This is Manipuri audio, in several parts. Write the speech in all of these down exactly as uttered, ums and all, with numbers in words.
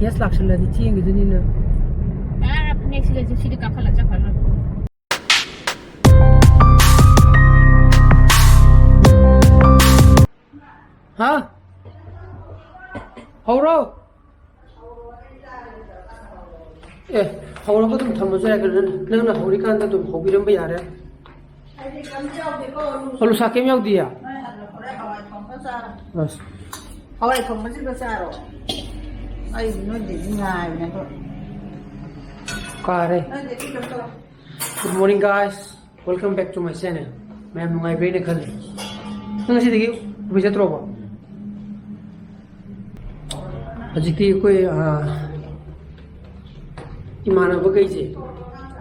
ꯒꯦꯁ ꯂꯥꯛꯁꯜꯂꯗꯤ ꯊꯦꯡꯈꯤꯗꯣꯏꯅꯤꯅ꯫ ꯑꯥ, ꯐꯅꯦꯛꯁꯤꯒ ꯖꯤꯞꯁꯤꯗꯤ ꯀꯥꯈꯠꯂ ꯆꯠꯈ꯭ꯔꯅꯤ꯫ ꯍꯥ? ꯍꯧꯔꯣ꯫ ꯑꯦ, ꯍꯧꯔꯒ ꯑꯗꯨꯝ ꯊꯝꯃꯁꯨ ꯌꯥꯏ ꯀꯩꯅꯣ꯫ ꯅꯪ-, ꯅꯪꯅ ꯍꯧꯔꯤꯀꯥꯟꯗ ꯑꯗꯨꯝ ꯍꯧꯕꯤꯔꯝꯕ ꯌꯥꯔꯦ꯫ ꯑꯩꯗꯤ ꯀꯩꯝ ꯌꯥꯎꯗꯦꯀꯣ, ꯑꯂꯨ꯫ ꯑꯂꯨ ꯁꯥꯛ ꯀꯩꯝ ꯌꯥꯎꯗꯤꯌꯦ? ꯅꯣꯏ ꯑꯂꯨ ꯍꯣꯔꯦꯟ ꯍꯋꯥꯏ ꯊꯣꯡꯕ ꯆꯥꯔꯣ꯫ ꯑꯁ꯫ ꯍꯋꯥꯏ ꯊꯣꯡꯕꯁꯤꯒ ꯆꯥꯔꯣ꯫ ꯑꯩ ꯅꯣꯏꯗꯤ ꯉꯥꯏꯕꯅꯦ ꯑꯗꯣ꯫ ꯀꯥꯔꯦ꯫ ꯅꯣꯏꯗꯤ ꯀꯩꯝ ꯇꯧꯔꯣ꯫ Good morning, guys. Welcome back to my channel. ꯃꯌꯥꯝ ꯅꯨꯡꯉꯥꯏꯕ꯭ꯔꯥ ꯍꯥꯏꯅ ꯈꯜꯂꯤ꯫ ꯅꯪ ꯉꯁꯤꯗꯒꯤ ꯑꯣꯐꯤꯁ ꯆꯠꯇ꯭ꯔꯣꯕꯣ? ꯍꯧꯖꯤꯛꯇꯤ ꯑꯩꯈꯣꯏ, ꯑ, ꯏꯃꯥꯟꯅꯕꯈꯩꯁꯦ,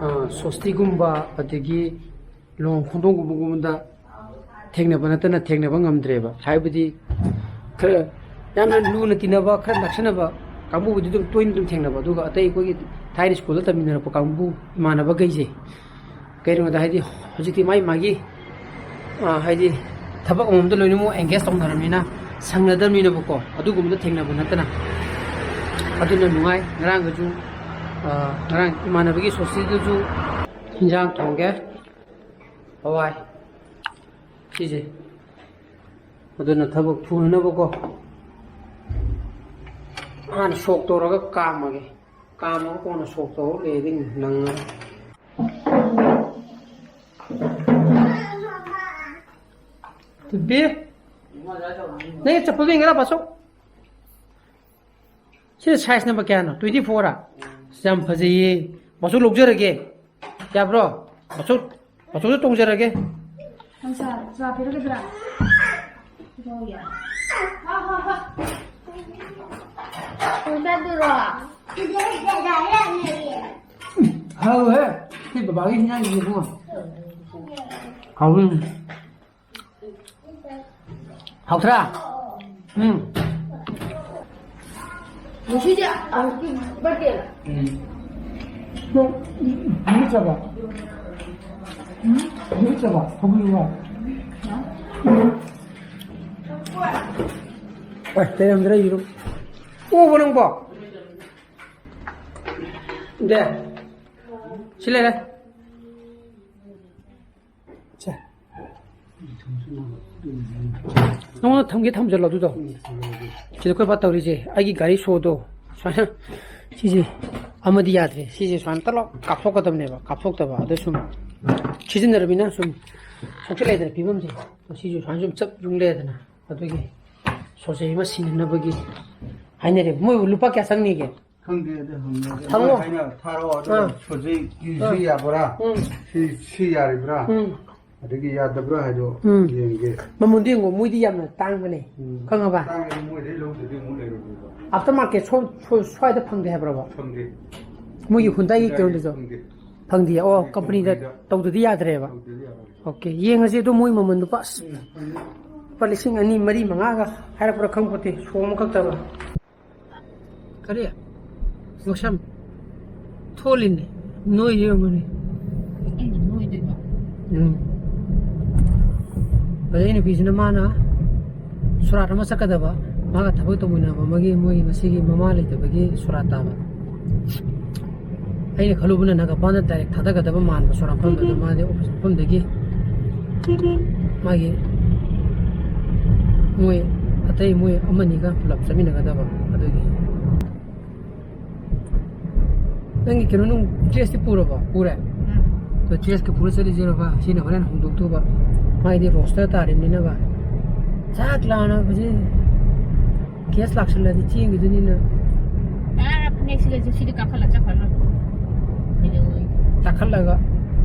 ꯑ, ꯁꯣꯁꯇꯤꯒꯨꯝꯕ, ꯑꯗꯒꯤ ꯂꯨꯍꯣꯡ ꯈꯣꯡꯗꯣꯡꯕꯒꯨꯝꯕꯗ ꯊꯦꯡꯅꯕ ꯅꯠꯇꯅ ꯊꯦꯡꯅꯕ ꯉꯝꯗ꯭ꯔꯦꯕ꯫ ꯍꯥꯏꯕꯗꯤ ꯈꯔ ꯌꯥꯝꯅ ꯂꯨꯅ ꯇꯤꯟꯅꯕ, ꯈꯔ ꯅꯛꯁꯟꯅꯕ ꯀꯥꯡꯕꯨꯕꯨꯗꯤ ꯑꯗꯨꯝ ꯇꯣꯏꯅ ꯑꯗꯨꯝ ꯊꯦꯡꯅꯕ꯫ ꯑꯗꯨꯒ ꯑꯇꯩ ꯑꯩꯈꯣꯏꯒꯤ ꯊꯥꯏꯅ ꯁ꯭ꯀꯨꯜꯗ ꯇꯝꯃꯤꯟꯅꯔꯛꯄ ꯀꯥꯡꯕꯨ, ꯏꯃꯥꯟꯅꯕꯈꯩꯁꯦ, ꯀꯩꯅꯣꯗ ꯍꯥꯏꯗꯤ ꯍꯧꯖꯤꯛꯇꯤ ꯃꯥꯏ ꯃꯥꯒꯤ, ꯑ, ꯍꯥꯏꯗꯤ ꯊꯕꯛ ꯑꯃꯃꯝꯗ ꯂꯣꯏꯅꯃꯛ ꯑꯦꯡꯒꯦꯖ ꯇꯧꯅꯔꯕꯅꯤꯅ ꯁꯪꯅꯗꯕꯅꯤꯅꯀꯣ, ꯑꯗꯨꯒꯨꯝꯕꯗ ꯊꯦꯡꯅꯕ ꯅꯠꯇꯅ꯫ ꯑꯗꯨꯅ ꯅꯨꯡꯉꯥꯏ꯫ ꯉꯔꯥꯡꯒꯁꯨ, ꯑ, ꯉꯔꯥꯡ ꯏꯃꯥꯟꯅꯕꯒꯤ ꯁꯣꯁꯇꯤꯗꯨꯁꯨ ꯏꯟꯖꯥꯡ ꯊꯣꯡꯒꯦ꯫ ꯍꯋꯥꯏ꯫ ꯁꯤꯁꯦ꯫ ꯑꯗꯨꯅ ꯊꯕꯛ ꯊꯨꯅꯅꯕꯀꯣ꯫ ꯍꯥꯟꯅ ꯁꯣꯛ ꯇꯧꯔꯒ ꯀꯥꯝꯃꯒꯦ꯫ ꯀꯥꯝꯃꯒ ꯀꯣꯟꯅ ꯁꯣꯛ ꯇꯧꯔ ꯂꯩꯔꯗꯤ ꯅꯪꯉꯔꯣꯏ꯫ ꯇꯨꯕꯤ꯫ ꯅꯪꯒꯤ ꯆꯄꯜꯗꯣ ꯌꯦꯡꯒꯦꯔꯥ, ꯕꯥꯁꯣ? ꯁꯤ ꯁꯥꯏꯖ ꯅꯝꯕꯔ ꯀꯌꯥꯅꯣ? Twenty four ꯔꯥ? ꯑꯁ, ꯌꯥꯝ ꯐꯖꯩꯌꯦ꯫ ꯕꯥꯆꯧ ꯂꯧꯖꯔꯒꯦ꯫ ꯌꯥꯕ꯭ꯔꯣ? ꯕꯥꯆꯧ, ꯕꯥꯆꯧꯁꯨ ꯇꯣꯡꯖꯔꯒꯦ꯫ ꯅꯪ ꯆꯥ, ꯆꯥ ꯄꯤꯔꯛꯀꯗ꯭ꯔꯥ? ꯄꯤꯔꯛꯑꯣ ꯌꯥ꯫ ꯍꯥ, ꯍꯥ, ꯍꯥ꯫ ꯁ꯭ꯀꯨꯜ ꯆꯠꯇꯣꯏꯔꯣ? ꯍꯥꯎꯋꯦ꯫ ꯁꯤ ꯕꯕꯥꯒꯤ ꯍꯤꯟꯖꯥꯡꯁꯤꯗꯤ ꯏꯕꯨꯡꯉꯣ꯫ ꯍꯥꯎꯋꯤ꯫ ꯍꯥꯎꯊ꯭ꯔꯥ? ꯎꯝ꯫ ꯉꯁꯤꯗꯤ ꯑꯃꯨꯛꯀꯤ ꯕꯥꯔꯗꯦ꯫ ꯎꯝ꯫ ꯅꯪ ꯏꯔꯨꯖꯕ? ꯎꯝ? ꯏꯔꯨꯖꯕ? ꯍꯧꯒꯠꯂꯨꯔꯣ? ꯍꯥ? ꯎꯝ꯫ ꯑꯦ, ꯂꯩꯔꯝꯗ꯭ꯔꯦ ꯌꯦꯔꯨꯝ꯫ ꯑꯣꯕ ꯅꯪꯕꯣ? ꯗꯦ, ꯁꯤ ꯂꯩꯔꯦ꯫ ꯁꯦ꯫ ꯅꯉꯣꯟꯗ ꯊꯝꯒꯦ ꯊꯝꯖꯜꯂꯣ ꯑꯗꯨꯗꯣ꯫ ꯁꯤꯗ ꯑꯩꯈꯣꯏ ꯕꯥ ꯇꯧꯔꯤꯁꯦ, ꯑꯩꯒꯤ ꯒꯥꯔꯤ ꯁꯣꯗꯣ ꯁꯨꯃꯥꯏꯅ, ꯁꯤꯁꯦ ꯑꯃꯗꯤ ꯌꯥꯗ꯭ꯔꯦ꯫ ꯁꯤꯁꯦ ꯁꯨꯃꯥꯏꯅ ꯇꯂꯣꯛ ꯀꯥꯞꯊꯣꯛꯀꯗꯕꯅꯦꯕ, ꯀꯥꯞꯊꯣꯛꯇꯕ꯫ ꯑꯗꯣ ꯁꯨꯝ ꯁꯤꯖꯤꯟꯅꯔꯕꯅꯤꯅ ꯁꯨꯝ ꯁꯣꯛꯆꯤꯜꯂꯛꯑꯦꯗꯅ ꯐꯤꯕꯝꯁꯦ꯫ ꯁꯤꯁꯨ ꯁꯨꯃꯥꯏꯅ ꯁꯨꯝ ꯆꯞ ꯌꯨꯡ ꯂꯩꯔꯦꯗꯅ꯫ ꯑꯗꯨꯒꯤ ꯁꯣꯁꯦ ꯑꯃ ꯁꯤꯟꯅꯅꯕꯒꯤ ꯍꯥꯏꯅꯔꯦ꯫ ꯃꯣꯏꯕꯨ ꯂꯨꯄꯥ ꯀꯌꯥ ꯆꯪꯅꯤꯒꯦ? ꯈꯪꯗꯦ, ꯑꯗꯨ ꯍꯪꯉꯒꯦ꯫ ꯍꯪꯉꯣ꯫ ꯃꯣꯏ ꯍꯥꯏꯅ ꯊꯥꯔꯛꯑꯣ, ꯑꯗꯨꯒ ꯑꯥ꯫ ꯁꯣꯖꯩ ꯁꯤ ꯑꯥ꯫ ꯌꯥꯕ꯭ꯔꯥ? ꯎꯝ꯫ ꯁꯤ, ꯁꯤ ꯌꯥꯔꯤꯕ꯭ꯔꯥ? ꯎꯝ꯫ ꯑꯗꯒꯤ ꯌꯥꯗꯕ꯭ꯔꯥ ꯍꯥꯏꯗꯣ ꯎꯝ꯫ ꯌꯦꯡꯒꯦ꯫ ꯃꯃꯜꯗꯤ ꯌꯦꯡꯉꯣ, ꯃꯣꯏꯗꯤ ꯌꯥꯝꯅ ꯇꯥꯡꯕꯅꯦ꯫ ꯎꯝ꯫ ꯈꯪꯉꯕ? ꯇꯥꯡꯉꯗꯤ ꯃꯣꯏꯗꯩ ꯂꯧꯗ꯭ꯔꯗꯤ ꯑꯃꯨꯛ ꯂꯩꯔꯣꯏꯗꯣꯏꯕ꯫ ꯑꯥꯐꯇꯔ ꯃꯥꯔꯀꯦꯠ ꯁꯣ-, ꯁꯣ-, ꯁ꯭ꯋꯥꯏꯗ ꯐꯪꯗꯦ ꯍꯥꯏꯕ꯭ꯔꯕ? ꯐꯪꯗꯦ꯫ ꯃꯣꯏꯒꯤ ꯍꯨꯟꯗꯥꯏꯒꯤ ꯍꯨꯟꯗꯥꯏꯒꯤ ꯀꯩꯅꯣꯗꯨꯁꯨ? ꯐꯪꯗꯦ꯫ ꯐꯪꯗꯦ꯫ ꯑꯣ, ꯃꯣꯏ ꯀꯝꯄꯅꯤꯗ ꯀꯝꯄꯅꯤꯗ ꯇꯧꯗꯗꯤ ꯌꯥꯗ꯭ꯔꯦꯕ? ꯇꯧꯗꯗꯤ ꯌꯥꯔꯣꯏ꯫ ꯑꯣꯀꯦ, ꯌꯦꯡꯉꯁꯤ꯫ ꯑꯗꯣ ꯃꯣꯏ ꯃꯃꯜꯗꯣ ꯄꯥꯁ ꯎꯝ, ꯐꯪꯗꯦ꯫ ꯂꯨꯄꯥ ꯂꯤꯁꯤꯡ ꯑꯅꯤ, ꯃꯔꯤ, ꯃꯉꯥꯒ ꯍꯥꯏꯔꯛꯄ꯭ꯔꯥ ꯈꯪꯄꯣꯠꯇꯦ, ꯁꯣ ꯑꯃꯈꯛꯇꯕ꯫ ꯀꯔꯤ? ꯃꯣꯁꯝ? ꯊꯣꯜꯂꯤꯅꯦ꯫ ꯅꯣꯏꯗꯤ ꯑꯣꯏꯔꯝꯒꯅꯤ꯫ ꯑꯩꯅ ꯅꯣꯏꯗꯣꯏꯕ? ꯎꯝ꯫ ꯑꯗꯩ ꯅꯨꯄꯤꯁꯤꯅ ꯃꯥꯅ ꯁꯣꯔꯥꯠ ꯑꯃ ꯆꯠꯀꯗꯕ, ꯃꯥꯒ ꯊꯕꯛ ꯇꯧꯃꯤꯟꯅꯕ ꯑꯃꯒꯤ, ꯃꯣꯏꯒꯤ ꯃꯁꯤꯒꯤ ꯃꯃꯥ ꯂꯩꯇꯕꯒꯤ ꯁꯣꯔꯥꯠ ꯇꯥꯕ꯫ ꯑꯩꯅ ꯈꯜꯂꯨꯕꯅ ꯅꯥꯒꯥꯄꯥꯟꯗ ꯗꯥꯏꯔꯦꯛ ꯊꯥꯗꯒꯗꯕ ꯃꯥꯟꯕ ꯁꯣꯔꯥꯠ ꯃꯐꯝꯗꯨꯗ, ꯃꯥꯗꯤ ꯑꯣꯐꯤꯁ ꯃꯐꯝꯗꯒꯤ ꯃꯥꯒꯤ ꯃꯣꯏ ꯑꯇꯩ ꯃꯣꯏ ꯑꯃꯅꯤꯒ ꯄꯨꯂꯞ ꯆꯠꯃꯤꯟꯅꯒꯗꯕ꯫ ꯑꯗꯨꯒꯤ ꯅꯪꯒꯤ ꯀꯩꯅꯣ ꯅꯨꯡ ꯗ꯭ꯔꯦꯁꯇꯤ ꯄꯨꯔꯕꯣ? ꯄꯨꯔꯦ? ꯎꯝ꯫ ꯑꯗꯣ ꯗ꯭ꯔꯦꯁꯀ ꯄꯨꯔ ꯆꯠꯂꯤꯁꯤꯔꯕ? ꯁꯤꯅ ꯍꯣꯔꯦꯟ ꯍꯣꯡꯗꯣꯛꯇꯧꯕ꯫ ꯃꯥꯏꯗꯤ ꯔꯣꯁꯇꯔ ꯇꯥꯔꯤꯕꯅꯤꯅꯕ꯫ ꯆꯥꯛ ꯂꯥꯎꯅ ꯍꯧꯖꯤꯛ ꯒ꯭ꯌꯥꯁ ꯂꯥꯛꯁꯜꯂꯗꯤ ꯆꯦꯟꯈꯤꯗꯣꯏꯅꯤꯅ꯫ ꯑꯥ, ꯐꯅꯦꯛ ꯁꯤꯒ ꯖꯤꯞꯁꯤꯗꯤ ꯀꯥꯈꯠꯂ ꯆꯠꯈ꯭ꯔꯅꯤ꯫ ꯀꯩꯗꯧꯋꯦ? ꯇꯥꯈꯠꯂꯒ꯫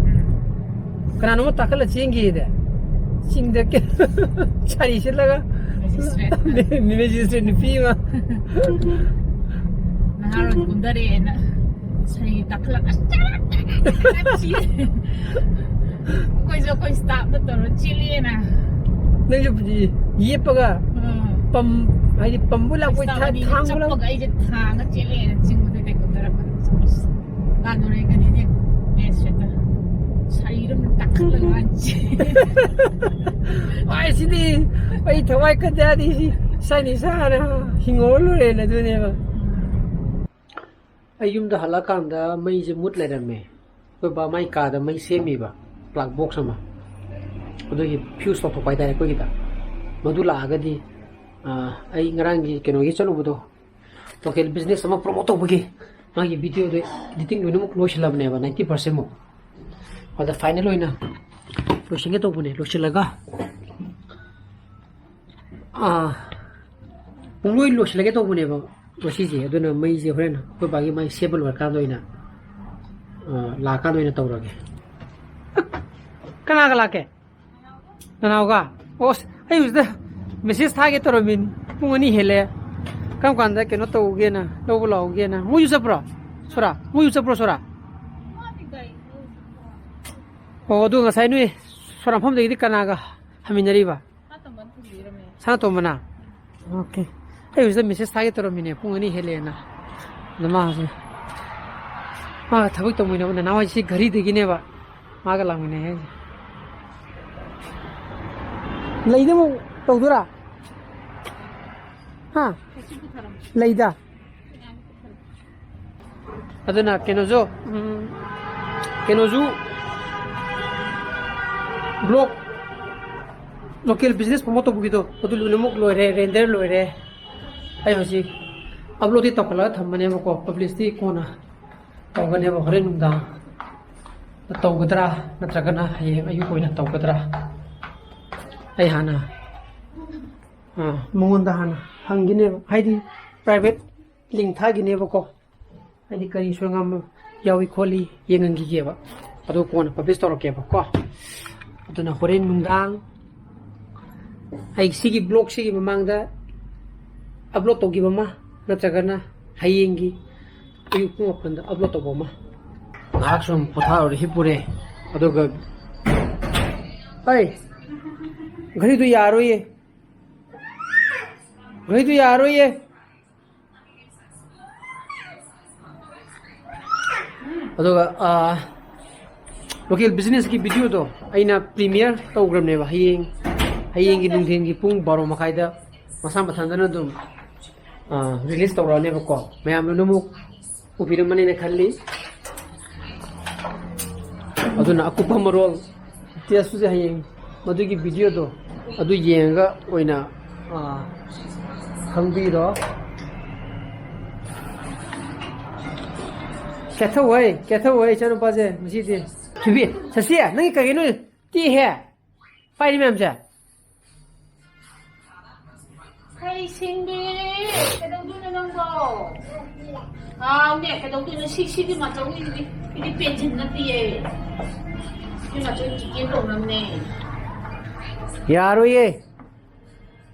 ꯎꯝ꯫ ꯀꯅꯥꯅꯣꯝ ꯇꯥꯈꯠꯂ ꯆꯦꯟꯈꯤꯗ꯫ ꯆꯤꯡꯗ ꯀꯩ-, ꯁꯥꯔꯤ ꯁꯦꯠꯂꯒ꯫ ꯃꯦꯖꯤꯁꯇ꯭ꯔꯦꯠ꯫ ꯃꯦ-, ꯃꯦꯖꯤꯁꯇ꯭ꯔꯦꯠ ꯅꯨꯄꯤ ꯑꯃ꯫ ꯅꯍꯥꯔꯣꯜ ꯀꯨꯝꯊꯔꯛꯑꯦꯅ ꯁꯥꯔꯤ ꯇꯥꯈꯠꯂꯒ ꯑꯁ ꯆꯦꯜꯂꯦ꯫ ꯑꯩꯈꯣꯏꯁꯨ ꯑꯩꯈꯣꯏ ꯁ꯭ꯇꯥꯐꯅ ꯇꯧꯔ ꯆꯦꯜꯂꯦꯅ꯫ ꯅꯪꯁꯨ ꯌꯦꯞꯄꯒ ꯑꯥ꯫ ꯄꯝ-, ꯍꯥꯏꯗꯤ ꯄꯝꯕꯣꯏ ꯂꯥꯛꯄꯣꯏ ꯁ꯭ꯇꯥꯐ ꯊꯥ-, ꯑꯅꯤꯅ ꯊꯥꯡꯕ ꯂꯥꯛ- ꯆꯞꯄꯒ ꯑꯩꯁꯦ ꯊꯥꯡꯉ ꯆꯦꯜꯂꯦꯅ ꯆꯤꯡꯕꯗ ꯀꯩ ꯀꯨꯝꯊꯔꯛꯄ꯫ ꯑꯁ꯫ ꯂꯥꯟꯗꯣꯔꯦꯒꯅꯤꯅꯦ꯫ ꯃꯦꯁꯁꯦ ꯁꯥꯔꯤꯔꯣꯝꯗ ꯇꯥꯈꯠꯂꯒ ꯍꯥꯟꯁꯤ꯫ ꯑꯥꯏ, ꯁꯤꯗꯤ ꯑꯩ ꯊꯋꯥꯏ ꯀꯟꯗꯦ ꯍꯥꯏꯗꯤ ꯁꯤ ꯁꯥꯏꯅꯤ ꯁꯥꯅ ꯍꯤꯡꯍꯧꯔ ꯂꯣꯏꯔꯦꯅ ꯑꯗꯨꯅꯦꯕ꯫ ꯑꯩ ꯌꯨꯝꯗ ꯍꯜꯂꯛꯑꯀꯥꯟꯗ ꯃꯩꯁꯦ ꯃꯨꯠ ꯂꯩꯔꯝꯃꯦ꯫ ꯑꯩꯈꯣꯏ ꯕꯥ ꯃꯥꯏ ꯀꯥꯗ ꯃꯩ ꯁꯦꯝꯃꯤꯕ, ꯄ꯭ꯂꯥꯛ ꯕꯣꯛꯁ ꯑꯃ, ꯑꯗꯨꯒꯤ ꯐ꯭ꯌꯨꯁ ꯇꯧꯊꯣꯛꯄ ꯍꯥꯏꯇꯥꯔꯦ ꯑꯩꯈꯣꯏꯒꯤꯗ꯫ ꯃꯗꯨ ꯂꯥꯛꯑꯒꯗꯤ, ꯑꯥ, ꯑꯩ ꯉꯔꯥꯡꯒꯤ ꯀꯩꯅꯣꯒꯤ ꯆꯠꯂꯨꯕꯗꯣ, ꯂꯣꯀꯦꯜ ꯕꯤꯖꯤꯅꯦꯁ ꯑꯃ ꯄ꯭ꯔꯣꯃꯣꯠ ꯇꯧꯕꯒꯤ ꯃꯥꯒꯤ ꯚꯤꯗꯤꯑꯣꯗꯣ ꯏꯗꯤꯇꯤꯡ ꯂꯣꯏꯅꯃꯛ ꯂꯣꯏꯁꯤꯜꯂꯕꯅꯦꯕ, ꯅꯥꯏꯟꯇꯤ ꯄꯥꯔꯁꯦꯟꯃꯨꯛ꯫ ꯑꯗ ꯐꯥꯏꯅꯦꯜ ꯑꯣꯏꯅ ꯂꯣꯏꯁꯤꯟꯒꯦ ꯇꯧꯕꯅꯦ꯫ ꯂꯣꯏꯁꯤꯜꯂꯒ, ꯑꯥ, ꯄꯨꯡꯂꯣꯏ ꯂꯣꯏꯁꯤꯜꯂꯒꯦ ꯇꯧꯕꯅꯦꯕ ꯉꯁꯤꯁꯦ꯫ ꯑꯗꯨꯅ ꯃꯩꯁꯦ ꯍꯣꯔꯦꯟ ꯑꯩꯈꯣꯏ ꯕꯥꯒꯤ ꯃꯥꯏ ꯁꯦꯝꯕ ꯂꯣꯏꯔꯀꯥꯟꯗ ꯑꯣꯏꯅ, ꯑꯥ, ꯂꯥꯛꯑꯀꯥꯟꯗ ꯑꯣꯏꯅ ꯇꯧꯔꯒꯦ꯫ ꯀꯅꯥꯒ ꯂꯥꯛꯀꯦ? ꯅꯅꯥꯎꯒ? ꯑꯣ, ꯑꯁ, ꯑꯩ ꯍꯧꯖꯤꯛꯇ ꯃꯦꯁꯦꯖ ꯊꯥꯒꯦ ꯇꯧꯔꯝꯃꯤꯅꯤ꯫ ꯄꯨꯡ ꯑꯅꯤ ꯍꯦꯜꯂꯦ꯫ ꯀꯔꯝ ꯀꯥꯟꯗ ꯀꯩꯅꯣ ꯇꯧꯒꯦꯅ, ꯂꯧꯕ ꯂꯥꯛꯎꯒꯦꯅ? ꯃꯣꯏꯁꯨ ꯆꯠꯄ꯭ꯔꯣ, ꯁꯣꯔꯥ? ꯃꯣꯏꯁꯨ ꯆꯠꯄ꯭ꯔꯣ, ꯁꯣꯔꯥ? ꯑꯣ, ꯑꯗꯨ ꯉꯁꯥꯏ ꯅꯣꯏ ꯁꯣꯔꯥ ꯃꯐꯝꯗꯒꯤꯗꯤ ꯀꯅꯥꯒ ꯍꯟꯃꯤꯟꯅꯔꯤꯕ? ꯁꯅꯥꯇꯣꯝꯕꯅ? ꯑꯣꯀꯦ꯫ ꯑꯩ ꯍꯧꯖꯤꯛꯇ ꯃꯦꯁꯦꯖ ꯊꯥꯒꯦ ꯇꯧꯔꯝꯃꯤꯅꯦ, ꯄꯨꯡ ꯑꯅꯤ ꯍꯦꯜꯂꯦꯅ꯫ ꯑꯗ ꯃꯥ ꯍꯧꯖꯤꯛ, ꯃꯥꯒ ꯊꯕꯛ ꯇꯧꯃꯤꯟꯅꯕ ꯅꯅꯥꯎ ꯍꯥꯏꯁꯤ ꯘꯔꯤꯗꯒꯤꯅꯦꯕ꯫ ꯃꯥꯒ ꯂꯥꯛꯃꯤꯟꯅꯩ ꯍꯥꯏꯁꯦ꯫ ꯂꯩꯗ ꯑꯃꯨꯛ ꯇꯧꯗꯣꯏꯔꯥ? ꯍꯥ? ꯂꯩꯗ꯫ ꯑꯗꯨꯅ ꯀꯩꯅꯣꯁꯨ, ꯎꯝ, ꯀꯩꯅꯣꯁꯨ, ꯕ꯭ꯂꯣꯛ, ꯂꯣꯀꯦꯜ ꯕꯤꯖꯤꯅꯦꯁ ꯄ꯭ꯔꯣꯃꯣꯠ ꯇꯧꯕꯒꯤꯗꯣ, ꯑꯗꯨ ꯂꯣꯏꯅꯃꯛ ꯂꯣꯏꯔꯦ, ꯔꯦꯟꯗꯔ ꯂꯣꯏꯔꯦ꯫ ꯑꯩ ꯍꯧꯖꯤꯛ ꯑꯞꯂꯣꯗꯇꯤ ꯇꯧꯈꯠꯂꯒ ꯊꯝꯕꯅꯦꯕꯀꯣ, ꯄꯕ꯭ꯂꯤꯁꯇꯤ ꯀꯣꯟꯅ ꯇꯧꯒꯅꯦꯕ, ꯍꯣꯔꯦꯟ ꯅꯨꯡꯗꯥꯡ ꯇꯧꯒꯗ꯭ꯔꯥ ꯅꯠꯇ꯭ꯔꯒꯅ ꯍꯌꯦꯡ ꯑꯌꯨꯛ ꯑꯣꯏꯅ ꯇꯧꯒꯗ꯭ꯔꯥ? ꯑꯩ ꯍꯥꯟꯅ, ꯑꯥ, ꯃꯉꯣꯟꯗ ꯍꯥꯟꯅ ꯍꯪꯈꯤꯅꯦꯕ, ꯍꯥꯏꯗꯤ ꯄ꯭ꯔꯥꯏꯚꯦꯠ ꯂꯤꯡ ꯊꯥꯈꯤꯅꯦꯕꯀꯣ, ꯍꯥꯏꯗꯤ ꯀꯔꯤ ꯁꯣꯏꯉꯥꯝ ꯌꯥꯎꯏ ꯈꯣꯠꯂꯤ ꯌꯦꯡꯍꯟꯈꯤꯒꯦꯕ, ꯑꯗꯨ ꯀꯣꯟꯅ ꯄꯕ꯭ꯂꯤꯁ ꯇꯧꯔꯛꯀꯦꯕꯀꯣ꯫ ꯑꯗꯨꯅ ꯍꯣꯔꯦꯟ ꯅꯨꯡꯗꯥꯡ ꯑꯩ ꯁꯤꯒꯤ ꯕ꯭ꯂꯣꯛꯁꯤꯒꯤ ꯃꯃꯥꯡꯗ ꯑꯞꯂꯣꯗ ꯇꯧꯈꯤꯕ ꯑꯃ, ꯅꯠꯇ꯭ꯔꯒꯅ ꯍꯌꯦꯡꯒꯤ ꯑꯌꯨꯛ ꯄꯨꯡ ꯃꯥꯄꯟꯗ ꯑꯞꯂꯣꯗ ꯇꯧꯕ ꯑꯃ꯫ ꯉꯥꯏꯍꯥꯛ ꯁꯨꯝ ꯄꯣꯊꯥꯔꯨꯔꯦ, ꯍꯤꯞꯄꯨꯔꯦ, ꯑꯗꯨꯒ, ꯑꯩ, ꯘꯔꯤꯗꯨ ꯌꯥꯔꯣꯏꯌꯦ, ꯘꯔꯤꯗꯨ ꯌꯥꯔꯣꯏꯌꯦ꯫ ꯑꯗꯨꯒ, ꯑꯥ, ꯂꯣꯀꯦꯜ ꯕꯤꯖꯤꯅꯦꯁꯀꯤ ꯚꯤꯗꯤꯑꯣꯗꯣ ꯑꯩꯅ ꯄ꯭ꯔꯤꯃꯤꯌꯔ ꯇꯧꯈ꯭ꯔꯕꯅꯦꯕ꯫ ꯍꯌꯦꯡ, ꯍꯌꯦꯡꯒꯤ ꯅꯨꯡꯊꯤꯟꯒꯤ ꯄꯨꯡ ꯕꯥꯔꯣ ꯃꯈꯥꯏꯗ ꯃꯁꯥ ꯃꯊꯟꯇꯅ ꯑꯗꯨꯝ, ꯑꯥ, ꯔꯤꯂꯤꯁ ꯇꯧꯔꯛꯑꯅꯦꯕꯀꯣ꯫ ꯃꯌꯥꯝ ꯂꯣꯏꯅꯃꯛ ꯎꯕꯤꯔꯝꯃꯅꯤꯅ ꯈꯜꯂꯤ꯫ ꯑꯗꯨꯅ ꯑꯀꯨꯞꯄ ꯃꯔꯣꯜ details ꯇꯨꯁꯦ ꯍꯌꯦꯡ ꯃꯗꯨꯒꯤ video ꯗꯣ ꯑꯗꯨ ꯌꯦꯡꯉꯒ ꯑꯣꯏꯅ, ꯑꯥ, ꯈꯪꯕꯤꯔꯣ꯫ ꯀꯦꯊꯧꯍꯩ, ꯀꯦꯊꯧꯍꯩ, ꯏꯆꯥꯅꯨꯄꯥꯁꯦ ꯉꯁꯤꯗꯤ꯫ ꯊꯣꯏꯕꯤ, ꯁꯁꯤ, ꯅꯪꯒꯤ ꯀꯩ ꯀꯩꯅꯣ? ꯇꯦꯛꯍꯦ꯫ ꯄꯥꯏꯔꯤ ꯃꯌꯥꯝꯁꯦ꯫ ꯍꯩ ꯁꯤꯡꯕꯤ, ꯀꯩꯗꯧꯗꯣꯏꯅꯣ ꯅꯪꯕꯣ? ꯍꯥꯎꯅꯦ, ꯀꯩꯗꯧꯗꯣꯏꯅꯣ? ꯁꯤ, ꯁꯤꯗꯤ ꯃꯆꯧꯅꯤꯗꯤ, ꯁꯤꯗꯤ ꯄꯦꯟꯁꯤꯟ ꯅꯠꯇꯤꯌꯦ꯫ ꯁꯤ ꯃꯆꯧ ꯆꯤꯆꯦ ꯀꯧꯅꯕꯅꯦ꯫ ꯌꯥꯔꯣꯏꯌꯦ꯫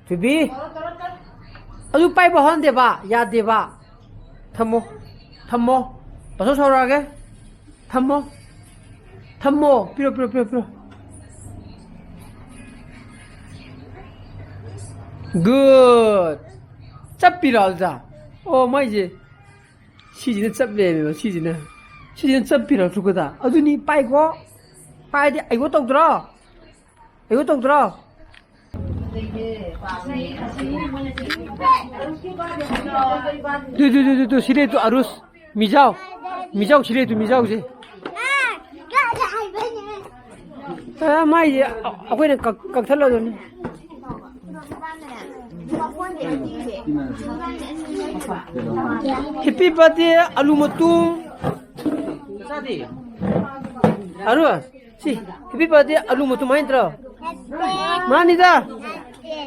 ꯊꯣꯏꯕꯤ, ꯇꯧꯔꯣ, ꯇꯧꯔꯣ, ꯇꯧꯔꯣ꯫ ꯑꯗꯨ ꯄꯥꯏꯕ ꯍꯣꯟꯗꯦꯕ, ꯌꯥꯗꯦꯕ꯫ ꯊꯝꯃꯣ, ꯊꯝꯃꯣ꯫ ꯄꯥꯁꯋꯥꯔꯗ ꯁꯥꯎꯔꯛꯑꯒꯦ꯫ ꯊꯝꯃꯣ꯫ ꯊꯝꯃꯣ꯫ ꯄꯤꯔꯣ, ꯄꯤꯔꯣ, ꯄꯤꯔꯣ, ꯄꯤꯔꯣ꯫ Good꯫ ꯆꯞꯄꯤꯔꯣ ꯑꯗꯨꯗ? ꯑꯣ, ꯃꯥꯏꯁꯦ꯫ ꯁꯤꯁꯤꯅ ꯆꯞ ꯂꯩꯔꯝꯃꯦꯕ, ꯁꯤꯁꯤꯅ꯫ ꯁꯤꯁꯤꯅ ꯆꯞꯄꯤꯔꯣ, ꯊꯨꯀꯗ? ꯑꯗꯨꯅꯤ, ꯄꯥꯏꯀꯣ꯫ ꯄꯥꯏꯗꯤ ꯑꯩꯒꯣ ꯇꯧꯗ꯭ꯔꯣ? ꯑꯩꯒꯣ ꯇꯧꯗ꯭ꯔꯣ? Two, two, two, two, two, ꯁꯤ ꯂꯩ ꯇꯨ, ꯑꯔꯨꯁ꯫ ꯃꯤꯖꯥꯎ꯫ ꯃꯤꯖꯥꯎ, ꯁꯤ ꯂꯩ ꯇꯨ, ꯃꯤꯖꯥꯎꯁꯦ꯫ ꯑ, ꯃꯥꯏꯁꯦ ꯑ-, ꯑꯩꯈꯣꯏꯅ ꯀꯛ-, ꯀꯛꯊꯠꯂꯗꯣꯏꯅꯤ꯫ Happy birthday, ꯑꯂꯨ ꯃꯇꯨꯝ꯫ ꯑꯔꯨꯁ, ꯁꯤ, happy birthday, ꯑꯂꯨ ꯃꯇꯨꯝ ꯍꯥꯏ ꯅꯠꯇ꯭ꯔꯣ? ꯃꯥꯅꯤꯗ꯫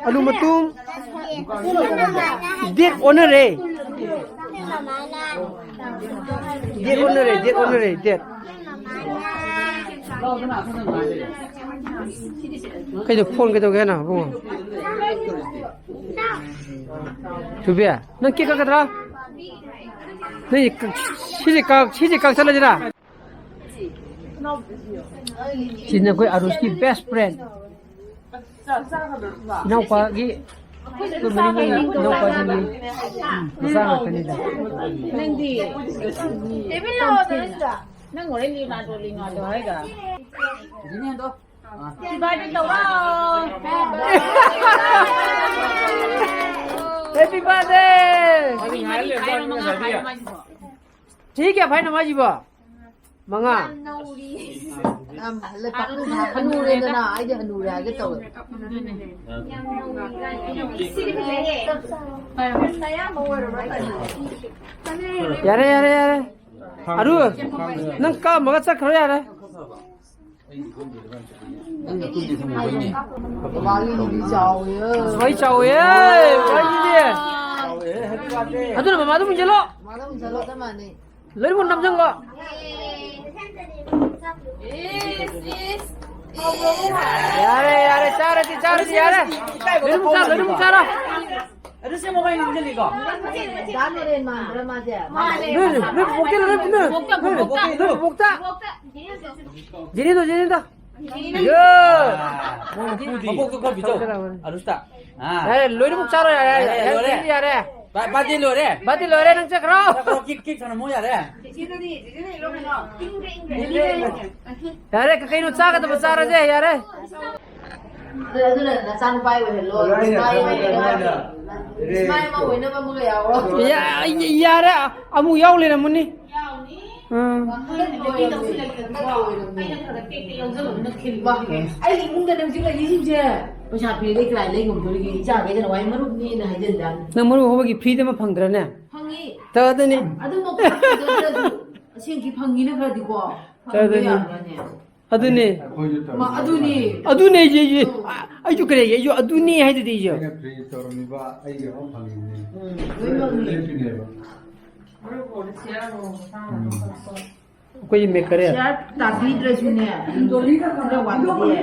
ꯑꯂꯨ ꯃꯇꯨꯝ꯫ Date ꯑꯣꯟꯅꯔꯦ꯫ Date ꯑꯣꯟꯅꯔꯦ, date ꯑꯣꯟꯅꯔꯦ, date꯫ ꯀꯩꯗꯧ, phone ꯀꯩꯗꯧꯒꯦ ꯍꯥꯏꯅꯣ, ꯏꯕꯨꯡꯉꯣ? ꯊꯣꯏꯕꯤ, ꯅꯪ cake ꯀꯛꯀꯗ꯭ꯔꯥ? ꯅꯪ ꯀꯛ-, ꯁꯤꯁꯦ ꯀꯛ-, ꯁꯤꯁꯦ ꯀꯛꯊꯠꯂꯁꯤꯔꯥ? ꯁꯤꯅ ꯑꯩꯈꯣꯏ ꯑꯔꯨꯁꯀꯤ best friend꯫ ꯏꯅꯥꯎꯄꯥꯒꯤ, ꯑꯩꯈꯣꯏ ꯃꯔꯤ ꯃꯔꯤ ꯏꯅꯥꯎꯄꯥꯁꯤꯡꯒꯤ, ꯎꯝ, ꯃꯆꯥ ꯉꯥꯛꯇꯅꯤꯗ꯫ ꯅꯪꯗꯤ? ꯅꯪ ꯍꯣꯔꯦꯟ ꯂꯤꯅꯥꯗꯣ, ꯂꯤꯅꯥꯗꯣ ꯍꯥꯏꯔꯒ꯫ Happy birthday ꯇꯧꯔꯣ꯫ Happy birthday! ꯍꯥꯏꯔꯣ, ꯃꯉꯥ ꯍꯥꯏꯔꯣ, ꯃꯥꯒꯤꯁꯨ꯫ ꯆꯍꯤ ꯀꯌꯥ ꯐꯥꯏꯅꯣ ꯃꯥꯏꯁꯤꯕꯣ? ꯃꯉꯥ꯫ ꯌꯥꯝ ꯍꯜꯂꯦ, ꯄꯥꯈꯪ ꯍꯅꯨꯔꯦꯗꯅ, ꯑꯩꯗꯤ ꯍꯅꯨꯔꯦ ꯍꯥꯏꯒꯦ ꯇꯧꯋꯦ꯫ ꯌꯥꯔꯦ, ꯌꯥꯔꯦ, ꯌꯥꯔꯦ꯫ ꯑꯔꯨ, ꯅꯪ ꯀꯥꯝꯃꯒ ꯆꯠꯈ꯭ꯔꯣ ꯌꯥꯔꯦ꯫ ꯕꯕꯥꯒꯤꯗꯤ ꯆꯥꯎꯋꯦ꯫ ꯃꯩ ꯆꯥꯎꯋꯦ, ꯃꯩꯁꯤꯗꯤ꯫ ꯑꯗꯨꯅ ꯃꯃꯥꯗ ꯃꯨꯟꯖꯜꯂꯣ꯫ ꯃꯃꯥꯗ ꯃꯨꯟꯖꯜꯂꯣ, ꯆꯞ ꯃꯥꯟꯅꯩ꯫ ꯂꯣꯏꯅꯃꯛ ꯅꯝꯁꯤꯜꯂꯣ꯫ ꯌꯥꯔꯦ, ꯌꯥꯔꯦ, ꯆꯥꯔꯗꯤ, ꯆꯥꯔꯗꯤ, ꯌꯥꯔꯦ꯫ ꯂꯣꯏꯅꯃꯛ ꯆꯥ, ꯂꯣꯏꯅꯃꯛ ꯆꯥꯔꯣ꯫ ꯑꯗꯨ ꯁꯦ ꯃꯃꯥꯏ ꯅꯝꯁꯤꯜꯂꯤꯀꯣ? ꯗꯥ ꯅꯣꯔꯦꯟ ꯃꯥꯟꯕ꯭ꯔꯥ ꯃꯥꯁꯦ? ꯅꯣꯏ, ꯅꯣꯏ ꯕꯣꯛꯇ, ꯅꯣꯏ, ꯅꯣꯏ, ꯅꯣꯏ ꯕꯣꯛꯇ꯫ ꯖꯦꯅꯤꯗꯣ, ꯖꯦꯅꯤꯗꯣ꯫ ꯌꯣ! ꯃꯀꯣꯛꯇꯣ ꯈꯔ ꯄꯤꯖꯧ꯫ ꯑꯅꯨꯁꯇꯥ꯫ ꯑꯥ꯫ ꯌꯥꯔꯦ, ꯂꯣꯏꯅꯃꯛ ꯆꯥꯔꯣ, ꯌꯥꯔꯦ, ꯌꯥꯔꯦ, ꯌꯥꯔꯦ, ꯂꯣꯏꯔꯦ꯫ ꯌꯥꯔꯦ꯫ ꯕꯥ-, ꯕꯥꯔꯗꯤ ꯂꯣꯏꯔꯦ꯫ ꯕꯥꯔꯗꯤ ꯂꯣꯏꯔꯦ, ꯅꯪ ꯆꯠꯈ꯭ꯔꯣ꯫ ꯆꯠꯈ꯭ꯔꯣ, ꯀꯤꯛ, ꯀꯤꯛ ꯁꯥꯟꯅꯃꯣ ꯌꯥꯔꯦ꯫ ꯌꯥꯔꯦ, ꯀꯩꯅꯣ ꯆꯥꯒꯗꯕ ꯆꯥꯔꯁꯦ, ꯌꯥꯔꯦ꯫ ꯑꯗꯨ-, ꯑꯗꯨꯅ ꯅꯆꯥꯅꯨꯄꯥ ꯑꯣꯏꯍꯜꯂꯣ꯫ ꯑꯗꯨ ꯑꯩꯅ ꯏꯁꯃꯥꯏꯜ ꯈꯪꯕꯗ ꯑꯣꯏꯅꯕ, ꯅꯣꯏꯅ ꯏꯁꯃꯥꯏꯜ ꯑꯃ ꯑꯣꯏꯅꯕ ꯑꯃꯒ ꯌꯥꯎꯔꯣ꯫ ꯌꯥ-, ꯌꯥꯔꯦ, ꯑꯃꯨꯛ ꯌꯥꯎ ꯂꯩꯔꯝꯃꯅꯤ꯫ ꯎꯝ꯫ ꯍꯟꯗꯛ ꯂꯣꯏꯔꯝꯅꯦ꯫ ꯍꯟꯗꯛ ꯂꯣꯏꯔꯝꯅꯦ꯫ ꯃꯥ, ꯑꯩꯒꯤ ꯏꯃꯨꯡꯗ ꯅꯪꯁꯤꯜꯂꯛꯏꯁꯤꯡꯁꯦ ꯄꯩꯁꯥ ꯄꯤꯔꯗꯤ ꯀꯅꯥ ꯂꯩ ꯉꯝꯗꯣꯔꯤꯒꯦ? ꯏꯆꯥꯈꯩꯗꯅ ꯋꯥꯏ ꯃꯔꯨꯞꯅꯦꯅ ꯍꯥꯏꯖꯤꯟꯗ꯫ ꯅꯪ ꯃꯔꯨꯞ ꯍꯧꯕꯒꯤ ꯐ꯭ꯔꯤꯗ ꯑꯃ ꯐꯪꯗ꯭ꯔꯅꯦ? ꯐꯪꯉꯤ꯫ ꯇ ꯑꯗꯨꯅꯤ꯫ ꯑꯗꯨꯃꯛ ꯐꯪꯗ꯭ꯔꯁꯨ ꯑꯁꯦꯡꯀꯤ ꯐꯪꯉꯤꯅ ꯈꯔꯗꯤꯀꯣ꯫ ꯇ ꯑꯗꯨꯅꯤ꯫ ꯐꯪꯕ ꯌꯥꯕ꯭ꯔꯥꯅꯦ? ꯑꯗꯨꯅꯤ꯫ ꯑꯩꯈꯣꯏꯁꯨ ꯃꯥ, ꯇꯧꯔꯝꯃꯤꯕ꯫ ꯑꯗꯨꯅꯤ꯫ ꯑꯗꯨꯅꯦ ꯑꯩꯁꯦ, ꯑꯩꯁꯦ, ꯑ, ꯑꯩꯁꯨ ꯀꯔꯤ ꯍꯥꯏꯒꯦ? ꯑꯩꯁꯨ ꯑꯗꯨꯅꯤ ꯍꯥꯏꯗꯨꯗꯤ ꯑꯩꯁꯨ꯫ ꯑꯩꯅ ꯐ꯭ꯔꯤ ꯇꯧꯔꯝꯃꯤꯕ ꯑꯩꯒꯤ ꯑꯃ ꯐꯪꯉꯤꯕꯅꯤ꯫ ꯎꯝ, ꯂꯣꯏ ꯐꯪꯉꯤ꯫ ꯂꯦꯞꯄꯤꯅꯦꯕ꯫ ꯎꯝ꯫ ꯑꯩꯈꯣꯏꯒꯤ ꯃꯦꯀꯔꯦ꯫ ꯁꯤꯌꯥꯔ ꯇꯥꯕꯤꯗ꯭ꯔꯁꯨꯅꯦ, ꯈꯔ ꯋꯥꯠꯂꯤꯌꯦ꯫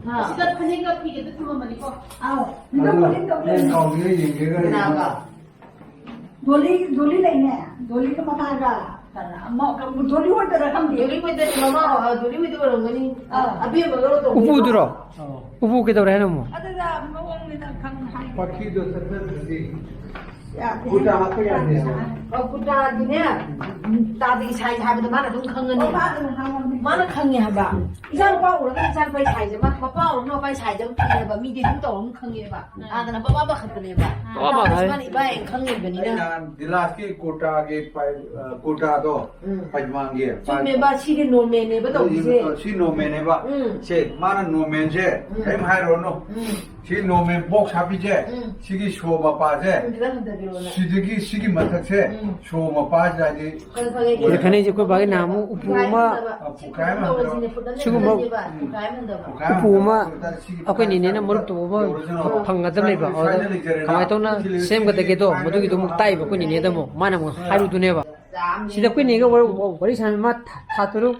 ꯍꯥ? ꯁꯤꯗ ꯐꯅꯦꯛꯀ ꯐꯤꯒꯗ ꯊꯝꯃꯝꯕꯅꯤꯀꯣ꯫ ꯑꯥꯎ꯫ ꯑꯗꯨꯒ ꯑꯩꯅ ꯀꯥꯎꯗꯅ ꯌꯦꯡꯒꯦꯒ꯫ ꯀꯅꯥꯒ? ꯗꯣꯂꯤ, ꯗꯣꯂꯤ ꯂꯩꯅꯦ꯫ ꯗꯣꯂꯤꯒ ꯃꯃꯥꯒ꯫ ꯀꯅꯥ? ꯑꯃ, ꯗꯣꯂꯤ ꯍꯣꯏꯗꯔ ꯈꯪꯗꯦ꯫ ꯗꯣꯂꯤ ꯍꯣꯏꯗ ꯃꯃꯥ, ꯑ, ꯗꯣꯂꯤ ꯍꯣꯏꯗ ꯑꯣꯏꯔꯝꯒꯅꯤ꯫ ꯑꯥ꯫ ꯑꯕꯦꯝꯃꯒ ꯇꯧꯕꯗꯣ꯫ ꯎꯄꯨꯗꯨꯔꯣ? ꯑꯥ꯫ ꯎꯄꯨ ꯀꯩꯗꯧꯔꯦ ꯍꯥꯏꯅꯣ ꯑꯃꯨꯛ? ꯑꯗꯨꯗ ꯃꯑꯣꯡꯅꯤꯗ ꯈꯪ-, ꯍꯥꯏ-, ꯄꯥꯈꯤꯗꯣ ꯆꯠꯊꯗ꯭ꯔꯗꯤ꯫ ꯌꯥꯗꯦ꯫ ꯀꯨꯔꯇꯥ ꯍꯥꯞꯄ ꯌꯥꯗꯦ ꯍꯥꯏꯕ꯫ ꯑ, ꯀꯨꯔꯇꯥꯗꯤꯅꯦ, ꯇꯥꯗ ꯏꯁꯥ ꯏꯁꯥ ꯍꯥꯏꯕꯗꯣ ꯃꯥꯅ ꯑꯗꯨꯝ ꯈꯪꯉꯅꯤ꯫ ꯑꯣ, ꯃꯥ ꯑꯗꯨꯝ ꯈꯪꯉꯝꯅꯤ꯫ ꯃꯥꯅ ꯈꯪꯉꯦ ꯍꯥꯏꯕ꯫ ꯏꯆꯥ ꯅꯨꯄꯥ ꯎꯔꯒ ꯏꯆꯥ ꯅꯨꯄꯥꯒꯤ ꯁꯥꯏꯁꯦ, ꯃꯥ ꯃꯄꯥ ꯎꯔꯒ ꯃꯄꯥꯒꯤ ꯁꯥꯏꯁꯦ ꯑꯗꯨꯝ ꯈꯪꯉꯦꯕ꯫ ꯃꯤꯗꯤ ꯑꯗꯨꯝ ꯇꯧꯔ ꯑꯗꯨꯝ ꯈꯪꯉꯦꯕ꯫ ꯎꯝ꯫ ꯑꯥꯗꯅ ꯕꯕꯥ ꯄꯥꯈꯠꯄꯅꯦꯕ꯫ ꯕꯕꯥ ꯑꯥꯗ ꯄꯥꯈꯠꯂꯦ꯫ ꯃꯥꯅ ꯏꯕꯥ ꯍꯦꯟꯅ ꯈꯪꯉꯤꯕꯅꯤꯅ꯫ ꯑꯩ ꯅꯍꯥꯟ ꯗꯤꯂꯥꯁꯀꯤ ꯀꯨꯔꯇꯥꯒꯤ ꯄꯥꯏ-, ꯑ, ꯀꯨꯔꯇꯥꯗꯣ, ꯎꯝ꯫ ꯄꯥꯏꯖꯃꯥꯟꯒꯤ ꯆꯨꯝꯃꯦꯕ, ꯁꯤꯗꯤ ꯅꯣꯔꯃꯦꯜꯅꯦꯕ ꯇꯧꯔꯤꯁꯦ꯫ ꯁꯤ ꯅꯣꯔꯃꯦꯜꯅꯦꯕ꯫ ꯎꯝ꯫ ꯁꯦ, ꯃꯥꯅ ꯅꯣꯔꯃꯦꯜꯁꯦ ꯎꯝ꯫ ꯀꯔꯤꯝ ꯍꯥꯏꯔꯨꯔꯅꯨ꯫ ꯎꯝ꯫ ꯁꯤ ꯅꯣꯔꯃꯦꯜ ꯕꯣꯛꯁ ꯍꯥꯞꯄꯤꯁꯦ, ꯎꯝ꯫ ꯁꯤꯒꯤ ꯁꯣ ꯃꯄꯥꯁꯦ, ꯎꯝ, ꯈꯤꯇꯪ ꯍꯟꯊꯕꯤꯔꯣꯅꯦ꯫ ꯁꯤꯗꯒꯤ ꯁꯤꯒꯤ ꯃꯊꯛꯁꯦ, ꯎꯝ꯫ ꯁꯣ ꯃꯄꯥꯁꯤꯗ ꯍꯥꯏꯗꯤ ꯈꯪꯉꯦ, ꯈꯪꯉꯦ꯫ ꯁꯤꯗ ꯈꯦꯠꯅꯩꯁꯦ, ꯑꯩꯈꯣꯏ ꯕꯥꯒꯤ ꯅꯍꯥꯟꯃꯨꯛ ꯎꯄꯨ ꯑꯃ, ꯄꯨꯈꯥꯏ ꯑꯃ ꯍꯟꯊꯕ꯫ ꯁꯤꯒꯨꯝꯕ ꯄꯨꯈꯥꯏ ꯑꯃ ꯎꯄꯨ ꯑꯃ ꯍꯟꯊꯕ꯫ ꯑꯩꯈꯣꯏ ꯅꯦꯅꯦꯅ ꯃꯔꯨꯞ ꯇꯧꯕ ꯑꯃ ꯐꯪꯒꯗꯕ ꯂꯩꯕ, ꯑꯗꯨꯗ ꯀꯃꯥꯏꯅ ꯇꯧꯅ ꯁꯦꯝꯒꯗꯒꯦꯗꯣ, ꯃꯗꯨꯒꯤꯗꯣ ꯑꯃꯨꯛ ꯇꯥꯛꯏꯕ ꯑꯩꯈꯣꯏ ꯅꯦꯅꯦꯗ ꯑꯃꯨꯛ, ꯃꯥꯅ ꯑꯃꯨꯛ ꯍꯥꯏꯔꯨꯗꯨꯅꯦꯕ꯫ ꯁꯤꯗ ꯑꯩꯈꯣꯏ ꯅꯦꯒ ꯋꯥꯔꯤ, ꯋꯥꯔꯤ ꯁꯥꯟꯅꯕ, ꯃꯥ ꯊꯥ, ꯊꯥ ꯇꯔꯨꯛ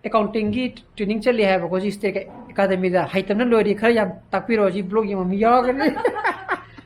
ꯑꯦꯀꯥꯎꯟꯇꯤꯡꯒꯤ ꯇ꯭ꯔꯦꯅꯤꯡ ꯆꯠꯂꯤ ꯍꯥꯏꯕꯀꯣ, ꯁꯤ ꯁ꯭ꯇꯦꯠ ꯑꯦꯀꯥꯗꯃꯤꯗ꯫ ꯍꯩꯇꯕꯅ ꯂꯣꯏꯔꯦ, ꯈꯔ ꯌꯥꯝ ꯇꯥꯛꯄꯤꯔꯣ, ꯁꯤ ꯕ꯭ꯂꯣꯒ ꯌꯦꯡꯕ ꯃꯤ ꯌꯥꯎꯔꯒꯅꯤ꯫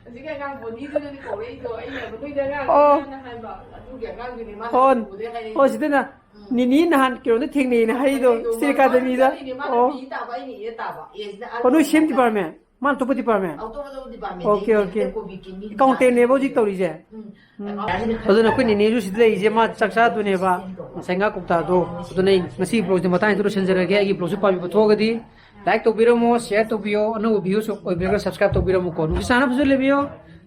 ꯍꯧꯖꯤꯛꯀꯤ ꯑꯉꯥꯡ ꯕꯣꯅꯤꯗꯨꯅꯗꯤ ꯀꯧꯔꯛꯏꯗꯣ, ꯑꯩꯅ ꯃꯅꯨꯡꯗ ꯑꯉꯥꯡ ꯑꯣ꯫ ꯑꯉꯥꯡꯅ ꯍꯥꯏꯕ, ꯑꯗꯨꯒꯤ ꯑꯉꯥꯡꯗꯨꯅꯤ ꯃꯥꯅ ꯑꯣ, ꯎꯕꯗꯩ ꯍꯥꯏꯔꯛꯏꯗꯣ꯫ ꯑꯣ, ꯁꯤꯗꯅ ꯎꯝ꯫ ꯅꯤꯅꯤ ꯅꯍꯥꯟ ꯀꯩꯅꯣꯗ ꯊꯦꯡꯅꯩꯅ ꯍꯥꯏꯔꯛꯏꯗꯣ, ꯍꯥꯏꯔꯛꯏꯗꯣ, ꯁ꯭ꯇꯦꯠ ꯃꯥꯅ ꯑꯦꯀꯥꯗꯃꯤꯗ꯫ ꯆꯠꯂꯤꯅꯦ, ꯃꯥꯅ ꯑꯣ꯫ ꯕꯤ ꯇꯥꯕ, ꯑꯩꯅ ꯑꯦ ꯇꯥꯕ꯫ ꯑꯦꯁꯤꯅ ꯑꯣ, ꯅꯣꯏ ꯁꯦꯝ ꯑꯥꯔ ꯗꯤꯄꯥꯔꯠꯃꯦꯟ? ꯃꯥꯅ ꯑꯇꯣꯞꯄ ꯗꯤꯄꯥꯔꯠꯃꯦꯟ? ꯑꯇꯣꯞꯄ ꯗꯤꯄꯥꯔꯠꯃꯦꯟ, ꯑꯣꯀꯦ, ꯑꯣꯀꯦ꯫ ꯀꯣꯕꯤꯀꯤ ꯃꯤ ꯑꯦꯀꯥꯎꯟꯇꯦꯟꯅꯦꯕ ꯍꯧꯖꯤꯛ ꯇꯧꯔꯤꯁꯦ? ꯎꯝ꯫ ꯎꯝ꯫ ꯑꯗꯨꯅ ꯑꯩꯈꯣꯏ ꯅꯦꯅꯦꯁꯨ ꯁꯤꯗ ꯂꯩꯔꯤꯁꯦ, ꯃꯥ ꯆꯥꯛ ꯆꯥꯗꯣꯏꯅꯦꯕ, ꯉꯁꯥꯏ ꯉꯥ ꯀꯧꯇꯥꯗꯣ꯫ ꯑꯗꯨꯅ ꯑꯩ ꯉꯁꯤ ꯕ꯭ꯂꯣꯒꯁꯦ ꯃꯇꯥꯡꯁꯤꯗ ꯂꯣꯏꯁꯤꯟꯖꯔꯒꯦ꯫ ꯑꯩꯒꯤ ꯕ꯭ꯂꯣꯒꯁꯦ ꯄꯥꯝꯕꯤꯕ ꯊꯣꯛꯑꯒꯗꯤ ꯂꯥꯏꯛ ꯇꯧꯕꯤꯔꯝꯃꯣ, ꯁꯤꯌꯔ ꯇꯧꯕꯤꯌꯣ, ꯑꯅꯧꯕ ꯚ꯭ꯌꯨꯁꯨ ꯑꯣꯏꯕꯤꯔꯒ ꯁꯕꯁꯀ꯭ꯔꯥꯏꯕ ꯇꯧꯕꯤꯔꯝꯃꯨꯀꯣ꯫ ꯅꯨꯡꯁꯤ ꯆꯥꯟꯅꯕꯁꯨ ꯂꯩꯕꯤꯌꯣ꯫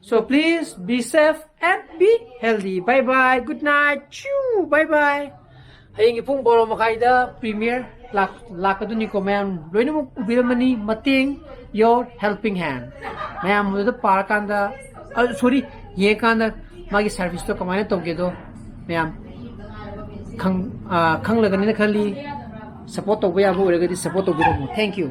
So please be safe and be healthy. Bye bye. Good night. Choo. Bye bye. ꯍꯌꯦꯡꯒꯤ ꯄꯨꯡ ꯕꯥꯔꯣ ꯃꯈꯥꯏꯗ ꯄ꯭ꯔꯤꯃꯤꯌꯔ ꯂꯥꯛ-, ꯂꯥꯛꯀꯗꯣꯏꯅꯤꯀꯣ꯫ ꯃꯌꯥꯝ ꯂꯣꯏꯅꯃꯛ ꯎꯕꯤꯔꯝꯃꯅꯤ, ꯃꯇꯦꯡ, your helping hand꯫ ꯃꯌꯥꯝ ꯑꯗꯨꯗ ꯄꯥꯔꯀꯥꯟꯗ, ꯑ, ꯁꯣꯔꯤ, ꯌꯦꯡꯉꯀꯥꯟꯗ ꯃꯥꯒꯤ ꯁꯥꯔꯚꯤꯁꯇꯣ ꯀꯃꯥꯏꯅ ꯇꯧꯒꯦꯗꯣ ꯃꯌꯥꯝ ꯈꯪ-, ꯑ, ꯈꯪꯂꯒꯅꯤꯅ ꯈꯜꯂꯤ꯫ ꯁꯞꯄꯣꯔꯠ ꯇꯧꯕ ꯌꯥꯕ ꯑꯣꯏꯔꯒꯗꯤ ꯁꯞꯄꯣꯔꯠ ꯇꯧꯕꯤꯔꯝꯃꯣ꯫ Thank you꯫